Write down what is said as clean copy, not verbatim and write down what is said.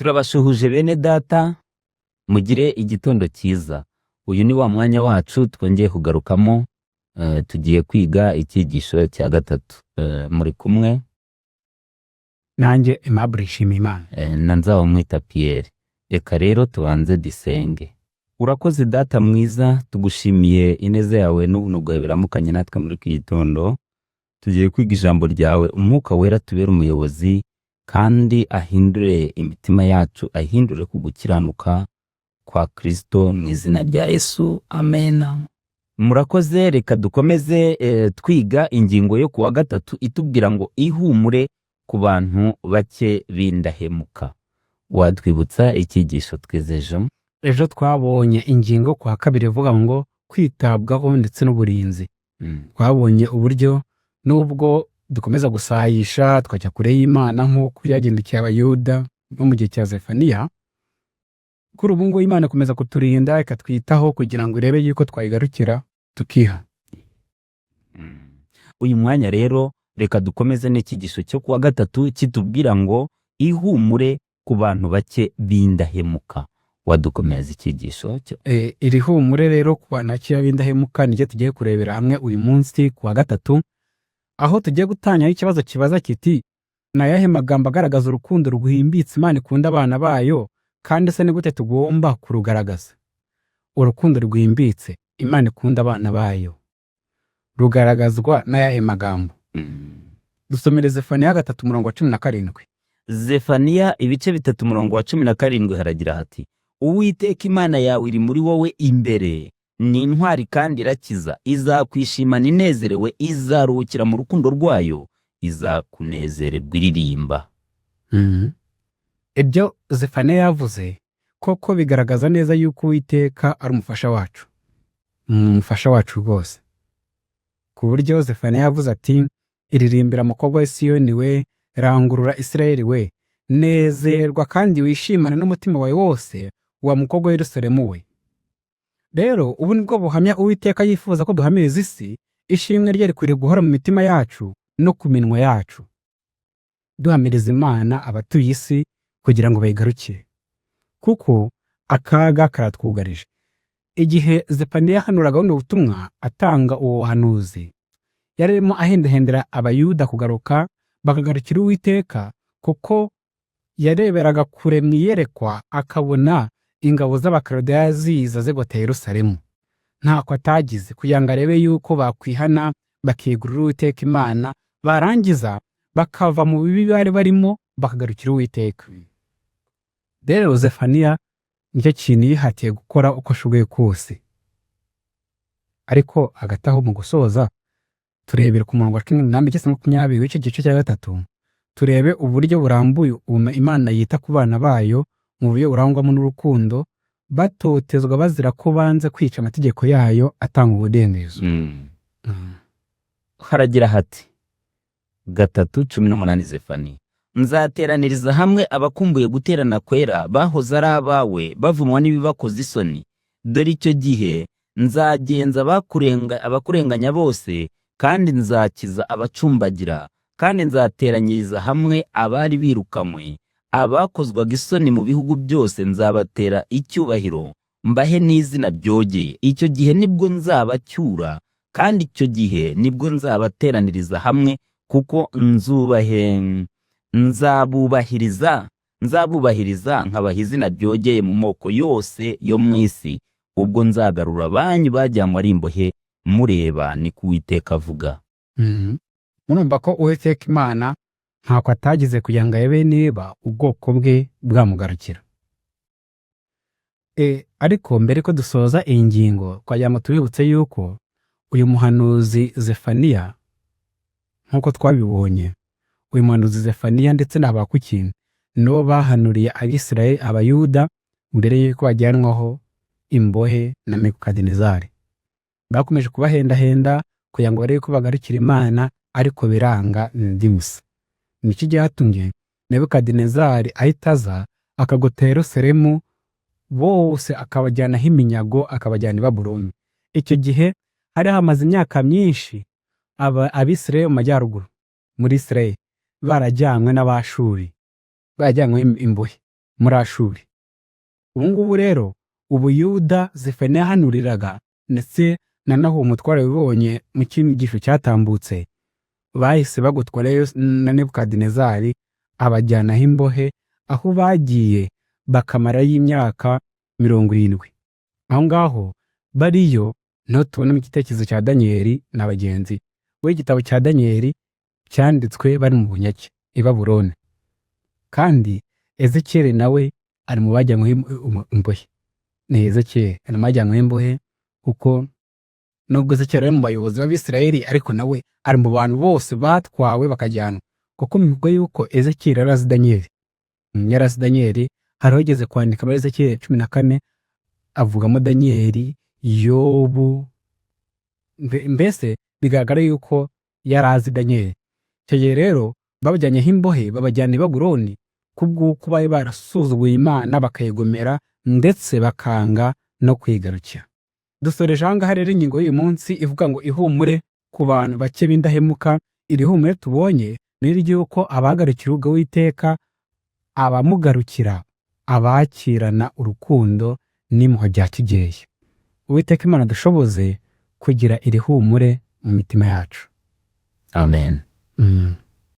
Turabasuhuje bene data, mugire igitondo cyiza. Uyu ni wa mwanya wacu twongeye kugarukamo, tugiye kwiga icyigisho cya gatatu. Muri kumwe nanjye Aimable Nshimiyimana na Nzabamwita Pierre. Reka rero tubanze dusenge. Urakoze Data mwiza, tugushimiye ineza yawe n'ubuntu bwawe biramukanye natwe muri iki gitondo. Tugiye kwiga ijambo ryawe, Umwuka Wera tubere umuyobozi kandi ahindure imitima yacu, ahindure ku gukiranuka kwa Kristo, mu izina rya Yesu, amena. Murakoze. Reka dukomeze twiga ingingo yo kuwa gatatu itubwira ngo ihumure ku bantu bake b'indahemuka. Watwibutsa icyigisho twize ejo? Ejo twabonye ingingo ku wa kabiri ivuga ngo kwitabwaho ndetse n'uburinzi. Twabonye uburyo nubwo dukomeza gusayisha, tukajya kure y'Imana nk'uko byagendekeye Abayuda no mu gihe cya Zefaniya, kuri ubu ngubu Imana ikomeza kuturinda, ikatwitaho kugira ngo irebe yuko twayigarukira tukiha. Uyu mwanya rero reka dukomeze n'icyigisho cyo kuwa gatatu kitubwira ngo ihumure ku bantu bake b'indahemuka. Wadukomeza icyigisho cyo? Iri humure rero ku bantu bakeya b'indahemuka niryo tugiye kurebera hamwe uyu munsi ku wa gatatu, aho tugiye gutangira ikibazo kibaza kiti: ni ayahe magambo agaragaza urukundo rwimbitse Imana ikunda abana bayo, kandi se ni gute tugomba kurugaragaza? Urukundo rwimbitse Imana ikunda abana bayo rugaragazwa n'ayahe magambo? Dusomere Zefaniya 3 umurongo wa 17. Zefaniya ibice 3 umurongo wa 17 haragira hati: "Uwiteka Imana yawe iri muri wowe imbere, ni intwari kandi irakiza, izakwishimana inezerewe, izaruhukira mu rukundo rwayo, izakunezererwa iririmba." Ibyo Zefaniya yavuze koko bigaragaza neza yuko Uwiteka ari umufasha wacu, umufasha wacu rwose, ku buryo Zefaniya yavuze ati: "Iririmbira mukobwa w'i Siyoni we, rangurura Isirayeli we, nezerwa kandi wishimane n'umutima wawe wose, wa mukobwa w'i Yerusalemu we." Rero ubu ni bwo buhamya Uwiteka yifuza ko duhamiriza isi. Ishimwe rye rikwiriye guhora mu mitima yacu no ku minwa yacu, duhamiriza Imana abatuye isi kugira ngo bayigarukire, kuko akaga karatwugarije. Igihe Zefaniya yahanuraga buno butumwa, atanga uwo buhanuzi, yari arimo ahendahendera Abayuda kugaruka, bakagarukira Uwiteka, kuko yareberaga kure mu iyerekwa akabona ingabo z'Abakaludeya ziza zigota Yerusalemu. Ntako atagize kugira ngo arebe yuko bakwihana, bakegurira Uwiteka Imana, barangiza bakava mu bibi bari barimo, bakagarukira Uwiteka. Rero Zefaniya nicyo kintu yihatiye gukora uko ashoboye kose. Ariko hagati aho, mu gusoza, turebere ku murongo wa 18 cyangwa 20 w'icyo gice cya gatatu, turebe uburyo burambuye Imana yita ku bana bayo mu buryo burangwamo n'urukundo, batotezwa bazira ko banze kwica amategeko yayo atanga umudendezo. Haragira hati, 3:18 Zefaniya: "Nzateraniriza hamwe abakumbuye guterana kwera, bahoze ari abawe, bavumwa n'ibibakoza isoni. Dore icyo gihe nzagenza abakurenganya bose, kandi nzakiza abacumbagira, kandi nzateranyiriza hamwe abari birukanywe, abakozwaga isoni mu bihugu byose. Nzabatera icyubahiro, mbahe n'izina ryogeye. Icyo gihe nibwo nzabacyura, kandi icyo gihe nibwo nzabateraniriza hamwe, kuko nzubahe nzabubahiriza nzabubahiriza nkabaha izina ryogeye mu moko yose yo mu isi, ubwo nzagarura abanyu bajyanywe ari imbohe mureba, ni ko Uwiteka avuga." Murumva ko Uwiteka Imana ntako atagize kugira ngo arebe niba ubwoko bwe bwamugarukira. Ariko mbere ko dusoza iyi ngingo, twagira ngo tubibutse yuko uyu muhanuzi Zefaniya, nk'uko twabibonye, uyu muhanuzi Zefaniya ndetse na Habakuki nibo bahanuriye Abisirayeli, Abayuda, mbere y'uko bajyanwaho imbohe na Nebukadinezari. Bakomeje kubahendahenda kugira ngo barebe ko bagarukira Imana, ariko biranga ndimusa. Nicyo cyatumye Nebukadinezari ahita aza akagota Yerusalemu bose, akabajyanaho iminyago, akabajyana i Babuloni. Icyo gihe hari hamaze imyaka myinshi aba Abisirayeli mu majyaruguru muri Isirayeli barajyanywe n'Abashuri, barajyanywe imbohe. muri Ashuri. Ubu ngubu rero Ubuyuda Zefaniya yahanuriraga ndetse na Nahumu twarabibonye mu cyigisho cyatambutse, bahise bagotwa na Nebukadinezari abajyanaho imbohe, aho bagiye bakamarayo imyaka 70. Aho ngaho bariyo niho tubonamo igitekerezo cya Daniyeli na bagenzi we. Igitabo cya Daniyeli cyanditswe bari mu bunyage i Babuloni, kandi Ezekiyeli nawe ari mu bajyanywe imbohe. Ni Ezekiyeli ari mu bajyanywe imbohe, kuko nubwo Ezekiyeli ari mu bayobozi b'Abisirayeli, ariko nawe ari mu bantu bose batwawe bakajyanwa, kuko bivugwa yuko Ezekiyeli yari azi Daniyeli. Yari azi Daniyeli, hari aho yigeze kwandika muri Ezekiyeli 14 avugamo Daniyeli, Yobu, mbese bigaragara yuko yari azi Daniyeli. Icyo gihe rero babajyanyeho imbohe, babajyana i Babuloni kubw'uko bari barasuzuguye Imana bakayigomera ndetse bakanga no kuyigarukira. Dusoreje aha ngaha rero ingingo y'uyu munsi ivuga ngo ihumure ku bantu bake b'indahemuka. Iri humure tubonye ni iry'uko abagarukira Uwiteka, abamugarukira abakirana urukundo n'impuhwe bya kibyeyi. Uwiteka Imana dushoboze kugira iri humure mu mitima yacu. Amen.